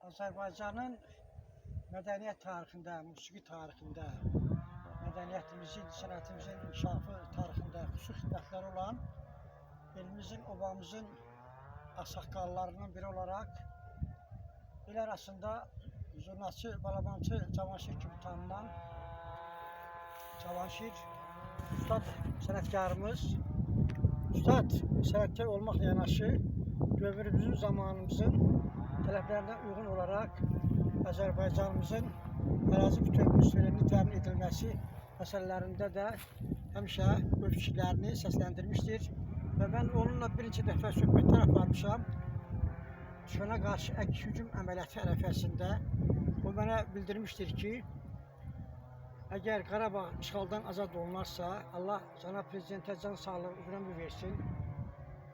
Azərbaycanın mədəniyyət tarixində, musiqi tarixində, mədəniyyətimizin, sənətimizin inkişafı tarixində xüsusi xidmətləri olan elimizin, obamızın ağsaqqallarından biri olaraq el arasında zurnaçı, balabançı Cavanşir kimi tanınan Cavanşir ustad sənətkarımız, ustad sənətkar olmaqla yanaşı dövrümüzün, zamanımızın tələblərinə uyğun olaraq Azərbaycanımızın ərazi bütövlüyünün suverenliyi təmin edilməsi məsələlərində də həmişə öz fikirlərini səsləndirmişdir. Və mən onunla bir neçə dəfə söhbətlər aparmışam. Düşmənə qarşı əks hücum əməliyyatı ərəfəsində o mənə bildirmişdir ki, əgər Qarabağ işğaldan azad olunarsa, Allah cənab prezidentə can sağlığı, uzun ömür versin.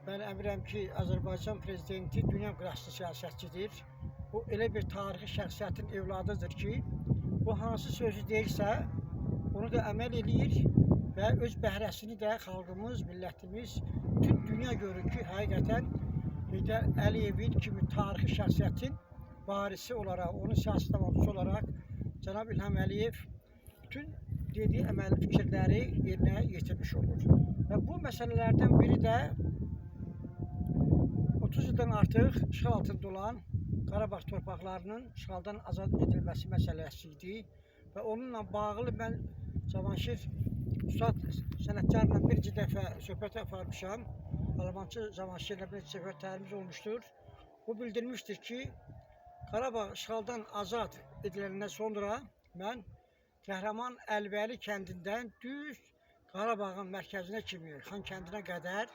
Mən əminəm ki, Azərbaycan prezidenti dünya qıraçlı siyasətçidir. O elə bir tarixi şəxsiyyətin evladıdır ki, o hansı sözü deyirsə, onu da əməl eləyir və öz bəhrəsini də xalqımız, millətimiz, bütün dünya görür ki, həqiqətən Heydər Əliyevin kimi tarixi şəxsiyyətin varisi olaraq, onun siyasi davamçısı olaraq cənab İlham Əliyev bütün dediyi əməli fikirləri yerinə yetirmiş olur. Və bu məsələlərdən biri də 30 ildən artıq işğal altında olan Qarabağ torpaqlarının işğaldan azad edilməsi məsələsi idi və onunla bağlı mən Cavanşir ustad sənətkarla bir neçə dəfə söhbət aparmışam. Balabançı Cavanşirlə bir neçə söhbətlərimiz olmuşdur. O bildirmişdir ki, Qarabağ işğaldan azad ediləndən sonra mən Qəhrəman Əlbəli kəndindən düz Qarabağın mərkəzinə kimi, Xan kəndinə qədər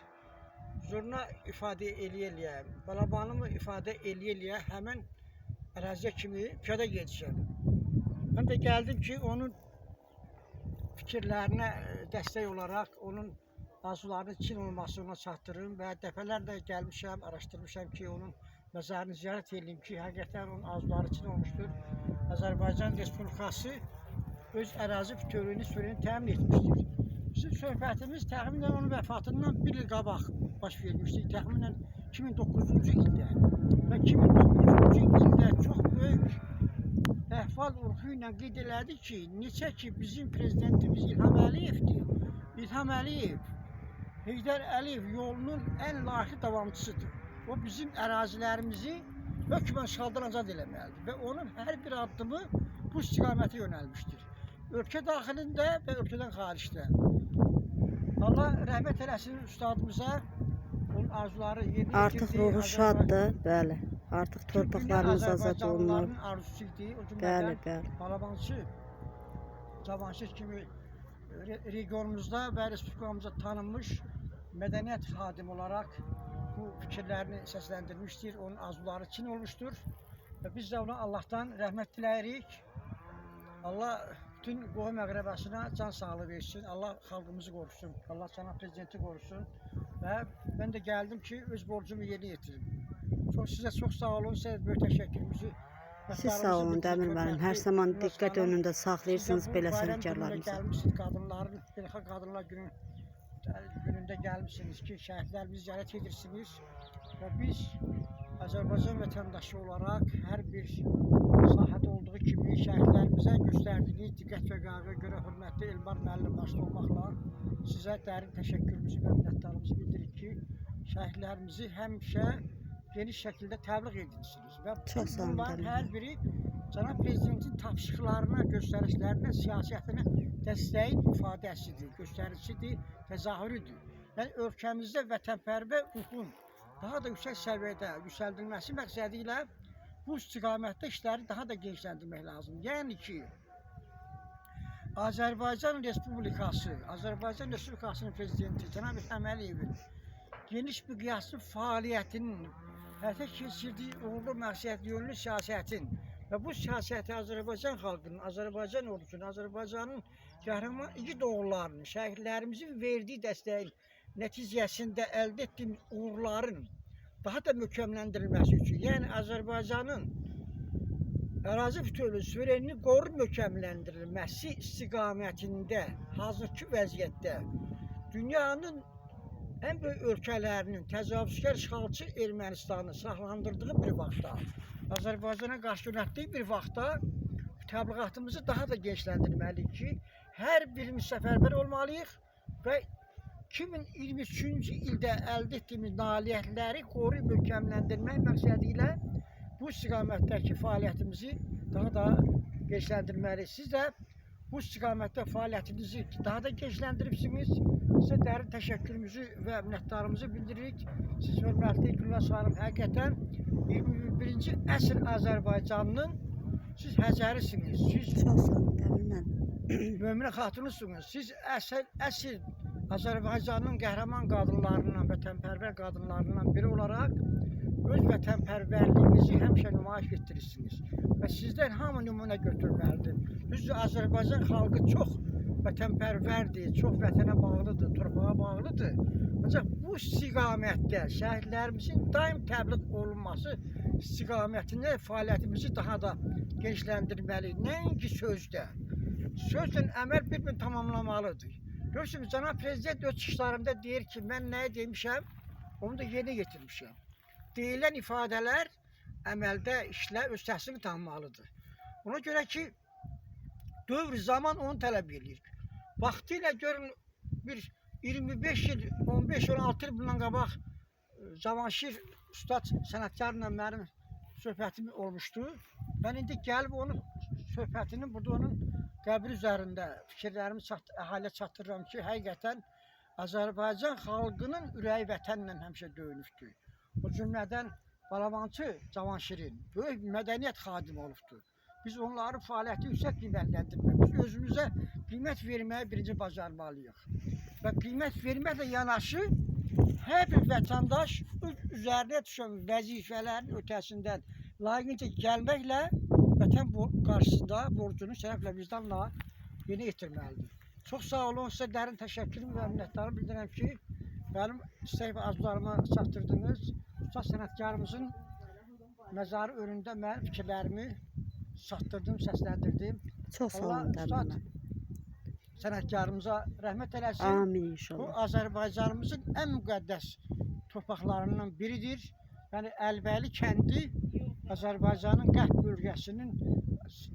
zurna ifadə eləyə-eləyə, balabanımı ifadə eləyə-eləyə həmin əraziyə kimi piyada gedişəm. Mən də gəldim ki, onun fikirlərinə dəstək olaraq onun arzularının çin olması ona çatdırım və dəfələrlə gəlmişəm, araşdırmışam ki, onun məzarını ziyarət edeyim ki, həqiqətən onun arzuları çin olmuşdur. Azərbaycan Respublikası öz ərazi bütövlüyünü, suverenliyini təmin etmişdir. Bizim söhbətimiz təxminən onun vəfatından bir il qabaq baş vermişdi. Təxminən 2009-cu ildə və 2009-cu ildə çox böyük əhval ruhu ilə qeyd elədi ki, neçə ki bizim prezidentimiz İlham Əliyevdir. İlham Əliyev Heydər Əliyev yolunun ən layiqli davamçısıdır. O bizim ərazilərimizi hökmən işğaldan azad eləməlidir və onun hər bir addımı bu istiqamətə yönəlmişdir. Ölkə daxilində və ölkədən xaricdə. Allah rəhmət eləsin ustadımıza. Onun arzuları yerinə Artıq yetirdi. ruhu şaddır, bəli. Artıq Bütün dünya torpaqlarımız azad olunur. Azərbaycanlıların arzusu idi. O Bəli, cümlədən bəli. Balabançı Cavanşir kimi regionumuzda və respublikamızda tanınmış mədəniyyət xadimi olaraq bu fikirlərini səsləndirmişdir. Onun arzuları çin olmuşdur. Və biz də ona Allahdan rəhmət diləyirik. Allah bütün qohum əqrəbasına can sağlığı versin. Allah xalqımızı qorusun. Allah cənab prezidenti qorusun. Və mən də gəldim ki, öz borcumu yerinə yetirim. Çox sizə çox sağ olun. Sizə böyük təşəkkürümüzü Siz sağ olun Dəmir müəllim. Hər zaman Minnətdarlığımızı diqqət bildirik. önündə Siz də saxlayırsınız bu belə bayram günündə sənətkarlarımızı. gəlmisiniz, qadınların, Beynəlxalq Qadınlar Günü günündə gəlmisiniz ki, şəhidlərimizi ziyarət edirsiniz və biz Azərbaycan vətəndaşı olaraq hər bir sahədə olduğu kimi şəhidlərimizə göstərdiyiniz diqqət və qayğıya görə hörmətli Elmar müəllim başda olmaqla sizə dərin təşəkkürümüzü və minnətdarlığımızı bildiririk ki, şəhidlərimizi həmişə geniş şəkildə təbliğ edirsiniz və Çox sağ olun bunların Dəmir hər müəllim. biri cənab prezidentin tapşırıqlarına, göstərişlərinə, siyasətinə dəstəyin ifadəsidir, göstəricisidir, təzahürüdür. Yəni ölkəmizdə vətənpərvər ruhun daha da yüksək səviyyədə yüksəldilməsi məqsədi ilə bu istiqamətdə işləri daha da genişləndirmək lazımdır. Yəni ki, Azərbaycan Respublikası, Azərbaycan Respublikasının prezidenti cənab İlham Əliyevin geniş miqyaslı fəaliyyətinin həyata keçirdiyi uğurlu məqsədli yönlü siyasətin və bu siyasəti Azərbaycan xalqının, Azərbaycan ordusunun, Azərbaycanın qəhrəman igid oğullarının, şəhidlərimizin verdiyi dəstəyin nəticəsində əldə etdiyimiz uğurların daha da möhkəmləndirilməsi üçün, yəni Azərbaycanın ərazi bütövlüyü, suverenliyi qorur möhkəmləndirilməsi istiqamətində hazırki vəziyyətdə dünyanın ən böyük ölkələrinin təcavüzkar işğalçı Ermənistanı silahlandırdığı bir vaxtda, Azərbaycana qarşı yönəltdiyi bir vaxtda təbliğatımızı daha da genişləndirməliyik ki, hər birimiz səfərbər olmalıyıq və 2023-cü ildə əldə etdiyimiz nailiyyətləri qoruyub möhkəmləndirmək məqsədi ilə bu istiqamətdəki fəaliyyətimizi daha da genişləndirməliyik. Siz də bu istiqamətdə fəaliyyətinizi daha da genişləndiribsiniz. Sizə dərin təşəkkürümüzü və minnətdarlığımızı bildiririk. Siz hörmətli Gülnaz xanım, həqiqətən 21-ci əsr Azərbaycanının siz həzərisiniz. Siz Çox sağ olun Dəmir müəllim. Möminə xatunusunuz. Siz əsl Azərbaycanın qəhrəman qadınlarından, vətənpərvər qadınlarından biri olaraq öz vətənpərvərliyinizi həmişə nümayiş etdirirsiniz. Və sizdən hamı nümunə götürməlidir. Düzdür, Azərbaycan xalqı çox vətənpərvərdir, çox vətənə bağlıdır, torpağa bağlıdır. Ancaq bu istiqamətdə şəhidlərimizin daim təbliğ olunması istiqamətində fəaliyyətimizi daha da genişləndirməliyik. Nəinki sözdə. Sözlə əməl bir-birini tamamlamalıdır. Görürsünüz, cənab prezident öz çıxışlarında deyir ki, mən nəyi demişəm, onu da yerinə yetirmişəm. Deyilən ifadələr əməldə, işlə öz təsirini tanımalıdır. Ona görə ki, dövr zaman onu tələb eləyir. Vaxtilə görün bir 25 il, 15-16 il bundan qabaq Cavanşir ustad sənətkarla mənim söhbətim olmuşdu. Mən indi gəlib onun söhbətini burada onun qəbri üzərində fikirlərimi əhaliyə çatdırıram ki, həqiqətən Azərbaycan xalqının ürəyi vətənlə həmişə döyünübdür. O cümlədən Balabançı Cavanşirin böyük mədəniyyət xadimi olubdur. Biz onların fəaliyyəti yüksək qiymətləndirməliyik. Biz özümüzə qiymət verməyi birinci bacarmalıyıq. Və qiymət verməklə yanaşı hər bir vətəndaş öz üzərinə düşən vəzifələrin ötəsindən layiqincə gəlməklə vətən qarşısında borcunu şərəflə, vicdanla yerinə yetirməlidir. Çox sağ olun, sizə dərin təşəkkürümü və minnətdarımı bildirirəm ki, mənim istək və arzularıma çatdırdınız. Ustad sənətkarımızın məzarı önündə mən fikirlərimi çatdırdım, səsləndirdim. Çox sağ Allah olun Dəmir ustad müəllim. sənətkarımıza rəhmət eləsin. Amin Bu inşallah. Azərbaycanımızın ən müqəddəs torpaqlarından biridir. Yəni Əlbəyli kəndi Azərbaycanın qərb bölgəsinin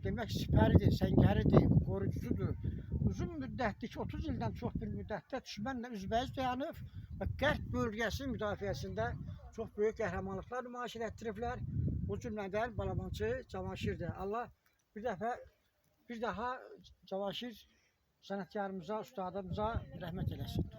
demək sipəridir, səngəridir, qoruyucusudur. Uzun müddətdir ki, 30 ildən çox bir müddətdə düşmənlə üzbəüz dayanıb və qərb bölgəsinin müdafiəsində çox böyük qəhrəmanlıqlar nümayiş etdiriblər. O cümlədən Balabançı Cavanşirdir. Allah bir dəfə bir daha Cavanşir sənətkarımıza, ustadımıza rəhmət eləsin.